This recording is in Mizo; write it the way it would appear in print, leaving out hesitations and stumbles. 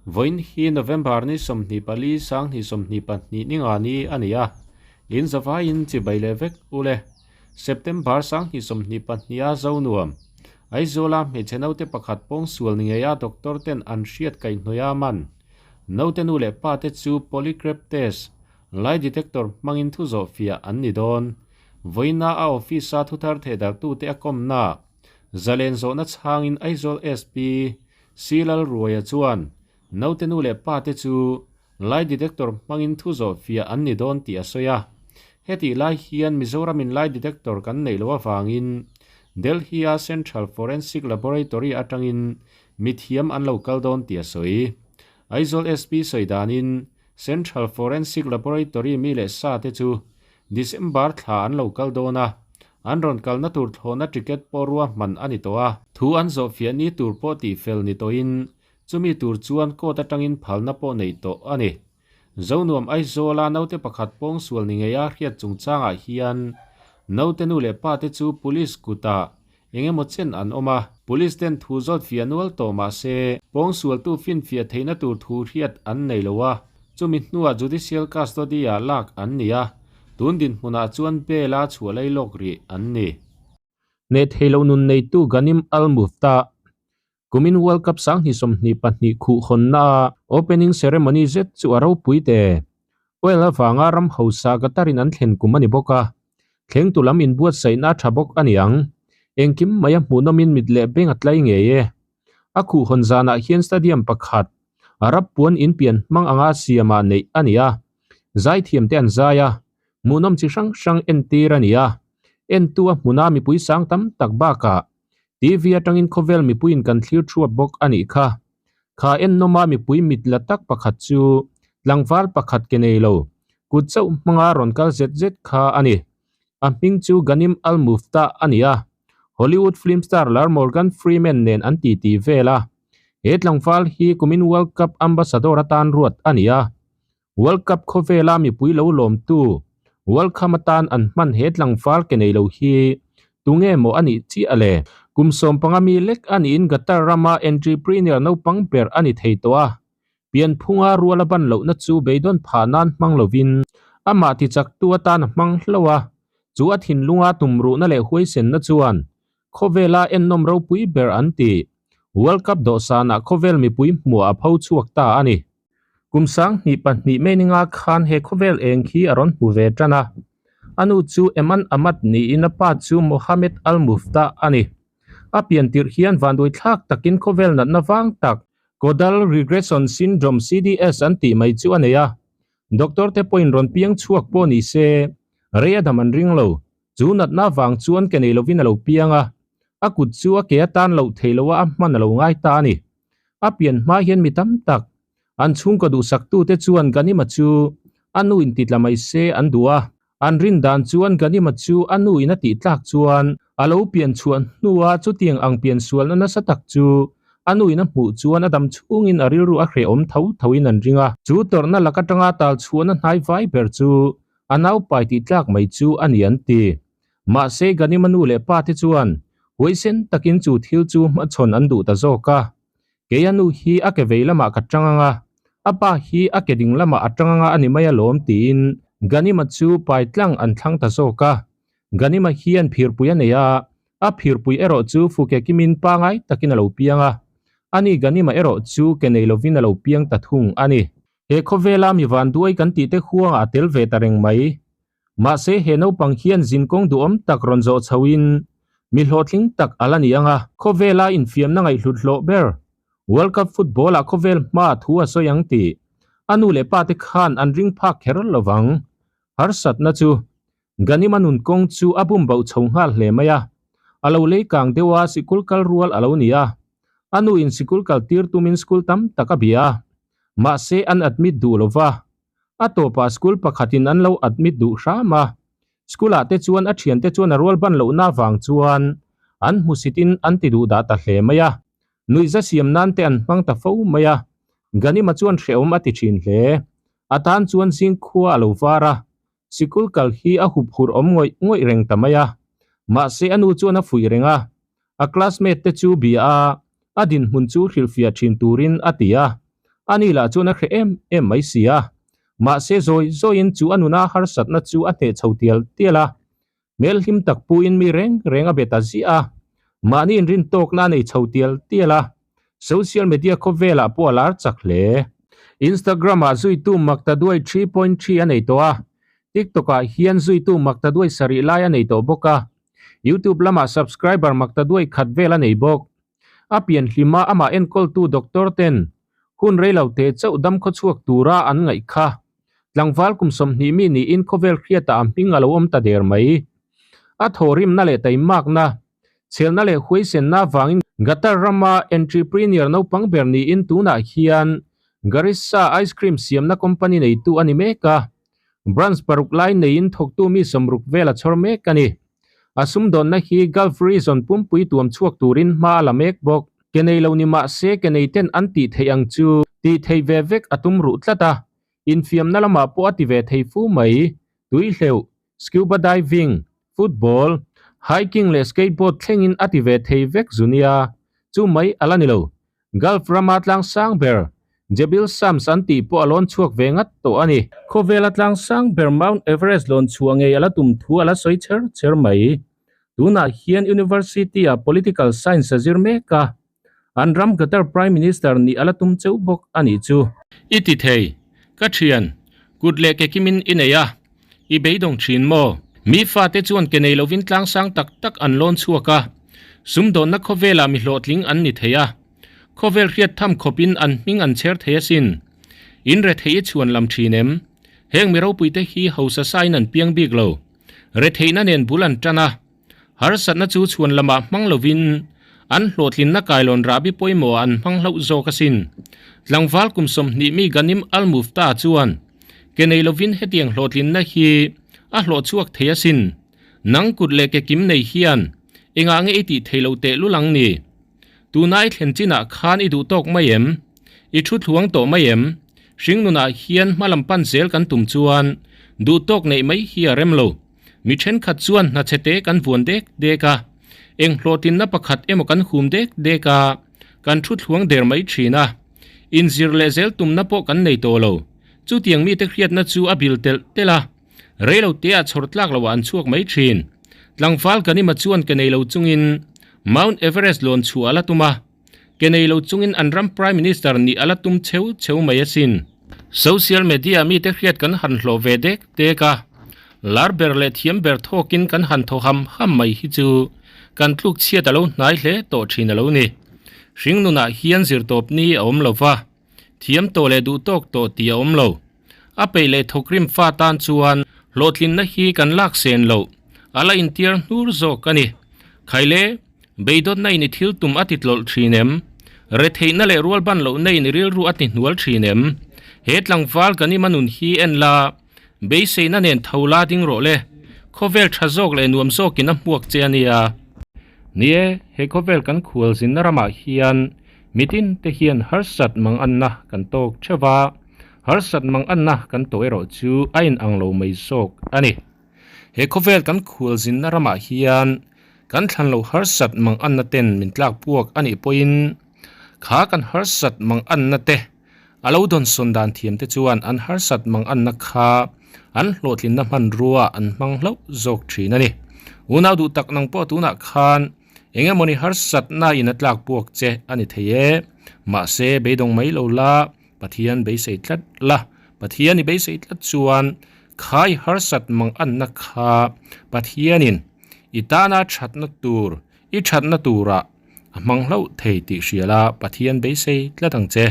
Vawiin hi November ni 24 2022 ni nga ni a ni a, in zavaiin chibai leh vek u le. September 2022 a zo nuam. Aizawla hmeichhe naute pakhat pawngsual ni ngei a doctor ten an hriat kaihhnawih a man. Naute nu leh pa te chu polygraph test, lie detector hmangin thu zawh fiah an ni dawn. Vawiina a office a thuthar thehdarhtute a kawmna Zalen zawhna chhangin Aizawl SP C Lalruaia chuan naute nu leh pa te chu lie detector hmangin thu zawh fiah an ni dawn tih a sawi a. Hetih lai hian Mizoramin lie detector kan neih loh avangin Delhi-a Central Forensic Laboratory atangin mithiam an lo kal dawn tih a sawi. Aizawl SP sawi danin Central Forensic Laboratory mi leh sa te chu December thla an lo kal dawn a, an rawn kalna tur thlawhna ticket pawh ruahman a ni tawh a. Thu an zawh fiah ni tur pawh tihfel ni tawhin chumi tur chuan court atangin phalna pawh neih tawh a ni. Zonuam Aizawla naute pakhat pawngsual ni ngei a hriat chungchangah hian naute nu leh pa te chu police kutah eng emaw chen an awm a, police ten thu zawt fiah nual tawh mah se pawngsualtu finfiah theihna tur thu hriat an nei lo a, chumi hnuah judicial custody ah lak an ni a, tun dinhmunah chuan bail a chhuah lei lawk rih an ni. Hneh thei lo nun neitu Ghanim Al Muftah Kumin World Cup 2022 khuh hawnna a opening ceremony zet chu a ropui te. Oil avanga ram hausa Qatar-in an thlen kum a ni bawk a, thlengtu lam inbuatsaihna a tha bawk a ni ang. Engkim mai a hmuhnawmin mit leh beng a tlai ngei e. A khuh hawn zanah hian stadium pakhat, Arab puan inpian hmang anga siamah neih a ni a. Zaithiamte an zai a, hmuhnawm chi hrang hrang entir a ni a. Entu a hmuna mipui sang tam tak bakah TV atangin khawvel mipuiin kan thlir thuap bawk a nih kha. Kha ennawma mipui mit la tak pakhat chu tlangval pakhat ke nei lo, kut chauh hmanga rawn kal zet zet kha a ni. A hming chu Ghanim Al-Muftah a ni a, Hollywood film star lar Morgan Freeman nen an titi vel a. He tlangval hi kumin World Cup ambassador atan ruat a ni a. World Cup khawvela mipui lo lawmtu World Cup atan an hman he tlangval ke nei lo hi tunge maw a nih chiah le? Kum 15 mi lek a niin Qatar rama entrepreneur naupang ber a ni thei tawh a, pianphunga rual a ban lohna chu beidawn phah nan hmang lovin amah tichaktu atan a hmang hlauh a, chu a thinlunga tumruhna leh huaisenna chuan khawvela ennawm ropui ber an ti. World Cup dawhsanah khawvel mipui hmuah a pho chhuak ta a ni. Kum 2002 May ninga khan he khawvel eng khi a rawn hmu ve tan a. A nu chu Eman Ahmad niin a pa chu Mohammed Al Muftah a ni. A pian tirh hian vanduai thlak takin khawvel natna vang tak, Caudal Regression Syndrome, CDS, an tih mai chu a nei a. Doctor te pawhin rawn piang chhuak pawh ni se, rei a dam an ring lo. Chu natna vang chuan ke nei lovin a lo piang a, a kut chu a ke atan loh theih loha a hman a lo ngai ta a ni. A pian hma hian mi tam tak, an chhungkaw duhsaktute chuan Ghanima chu a nu in titla mai se an duh a. An rin dan chuan Ghanima chu a nu in a tih tlak chuan a lo pian chhuah hnua chutiang ang pian sualna nasa tak chu a nu in a hmuh chuan a dam chhungin a rilru a hrehawm tho thoin an ring a. Chu tawrhna lak atanga tal chhuahna hnai vai ber chu a naupai tih tlak mai chu a ni an ti. Mahse Ghanima nu leh pa te chuan huaisen takin chu thil chu hmachhawn an duh ta zawk a. Kei a nu hi a ke vei lamah ka tang anga, a pa hi a ke ding lamah a tang anga a ni mai alawm tiin Ghanima chu pai tlang an thlang ta zawk a. Ghanima hian phirpui a nei a, a phirpui erawh chu fuke kimin pangai takin a lo piang a. Ani Ghanima erawh chu ke nei lovin a lo piang ta thung a ni. He khawvela mi vanduai kan tih te huangah a tel ve ta reng mai. Mahse he naupang hian zinkawng duhawm tak rawn zawh chhoin mi hlawhtling tak a la ni ang a. Khawvela infiamna ngaihhlut hlawh ber World Cup football-ah khawvel hmaa thu a sawi ang tih a nu leh pa te khan an ring phak kher lovang. Harsatna chu Ghanima nun kawng chu a bum bauh chho nghal hle mai a. A lo lei kang deuh a sikul kal rual a lo ni a. A nu in sikul kal tir tumin school tam tak a bia a. Mahse an admit duh lova. A tawpah school pakhatin an lo admit duh hram a. School-ah te chuan a thiante chuan a rual ban lohna avang chuan an hmusitin an ti duh dah ta hle mai a. Nuihza siam nan te an hmang ta fo mai a. Ghanima chuan hrehawm a ti thin hle. A tan chuan zingkhua a lo var a. Sikul kal hi a hup hur awm ngawih ngawih reng ta mai a. Mahse a nu chuan a fuih reng a. A classmate te chu bia a, a dinhmun chu hrilhfiah thin turin a ti a. Ani lah chuan a hreh em em mai si a. Mahse zawi zawiin chu a nuna harsatna chu a hneh chho tial tial a. Hmel hlim tak puin mi reng reng a be ta ziah a. Mahni inrin tawkna a nei chho tial tial a. Social media khawvelah pawh a lar chak hle. Instagram-ah zuitu maktaduai 3.3 a nei tawh a. TikTok-ah hian zuitu maktaduai sarih lai a nei tawh bawk a. YouTube lamah subscriber maktaduai khat vel a nei bawk. A pian hlima amah enkawltu doctor ten hun reilo te chauh dam khawchhuak tura an ngaih kha. Tlangval kum 20 mi niin khawvel hriatah a hming a lo awm ta der mai. A thawhrimna leh taimakna, chhelna leh huaisenna avangin Qatar rama entrepreneur naupang ber niin tunah hian Garissa ice cream siamna company neitu a ni mek a. Branch paruk lai neiin thawktu mi 60 vel a chhawr mek a ni. A sumdawnna hi Gulf Region pumpui tuam chhuak turin hma a la mek bawk. Ke nei lo ni mah se ke nei ten an tih theih ang chu tih theih ve vek a tum ruh tlat a, infiamna lamah pawh a ti ve thei fu mai. Tuihleuh, scuba diving, football, hiking leh skateboard thlengin a ti ve thei vek zu nia. Chu mai a la ni lo. Gulf rama tlang sang ber, Jebel Shams an tih pawh a lawn chhuak ve ngat tawh a ni. Khawvela tlang sang ber Mount Everest lawn chhuah ngei a la tum thu a la sawi cher cher mai. Tunah hian University-ah Political Science a zir mek a, an ram Qatar Prime Minister nih a la tum cheu bawk a nih chu. I ti thei, ka thian, kut leh ke kimin i nei a, i beidawng thin maw? Mi fate chuan ke nei lovin tlang sang tak tak an lawn chhuak a, sumdawnna khawvelah mi hlawhtling an ni thei a, khawvel hriat tham khawpin an hming an chher thei asin. In rethei i chhuan lam thin em? Heng mi ropuite hi hausa sain an piang bik lo. Retheihna nen bul an tan a, harsatna chu chhuan lamah hmang lovin an hlawhtlinna kailawn rahbi pawimawhah an hmang hlauh zawk asin. Tlangval kum 20 mi Ghanim Al-Mufta chuan, Ke nei lovin hetiang hlawhtlinna hi a hlawh chhuak thei asin. Nang kut leh ke kim nei hian engah nge i tih thei lo tehlul ang ni? Tuna i thlen chinah khan i duh tawk mai em? I thu thluang tawh mai em? Hringnunah hian hma lam pan zel kan tum chuan duh tawk neih mai hi a rem lo. Mi thenkhat chuan hna chhete kan vuan dek dek a, eng hlawhtlinna pakhat emaw kan hum dek dek a, kan thu thluang der mai thin a. Inzir leh zel tumna pawh kan nei tawh lo. Chutiang mite hriatna chu a bil telh telh a, reilo teah chhawr tlak loah an chhuak mai thin. Tlangval Kanima chuan ke nei lo chungin Mount Everest lawn chhuah a la tum a, ke nei lo chungin an ram Prime Minister nih a la tum cheu cheu mai asin. Social media mite hriat kan han hlawh ve dek dek a, lar ber leh thiam ber thawkin kan han thaw ham ham mai hi chu kan tluk chhiat a lo hnai hle tawh thin a lo ni. Hringnunah hian zirtawp ni a awm lo va. Thiam tawh leh duh tawk tawh tih a awm lo. A peih leh thawkrim fa tan chuan hlawhtlinna hi kan lak sen loh. A la intiar hnur zawk a ni. Khaile, beidawnna in i thil tum a ti tlawlh thin em? Retheihna leh rualban lohna in i rilru a ti hnual thin em? He tlangval kan ima nun hi en la, beiseina nen tho la ding rawh le. Khawvel tha zawk leh nuam zawkin a hmuak che a nia. Ni e, he khawvel kan khual zinna ramah hian Mitin te hian harsat mang anna kan tawk theuh va, harsat mang anna kan tawh erawh chu a inang lo mai zawk a ni. He khawvel kan khual zinna ramah hian kan thlan lo harsat mang anna ten min tlak puak a nih pawhin kha kan harsat mang anna te a lo dawnsawn dan thiam te chuan an harsat mang anna kha an hlawhtlinna hmanrua an hmang hlauh zawk thin a ni. Unau duh tak nang pawh tunah khan Eng emawni harsatna in a tlak puak che a ni thei e. Mahse, beidawng mai lo la, Pathian beisei tlat la. Pathian i beisei tlat chuan khai harsat mang anna kha Pathianin i tana thatna tur, i thatna turah a hmang hlauh thei tih hria la, Pathian beisei tlat ang che.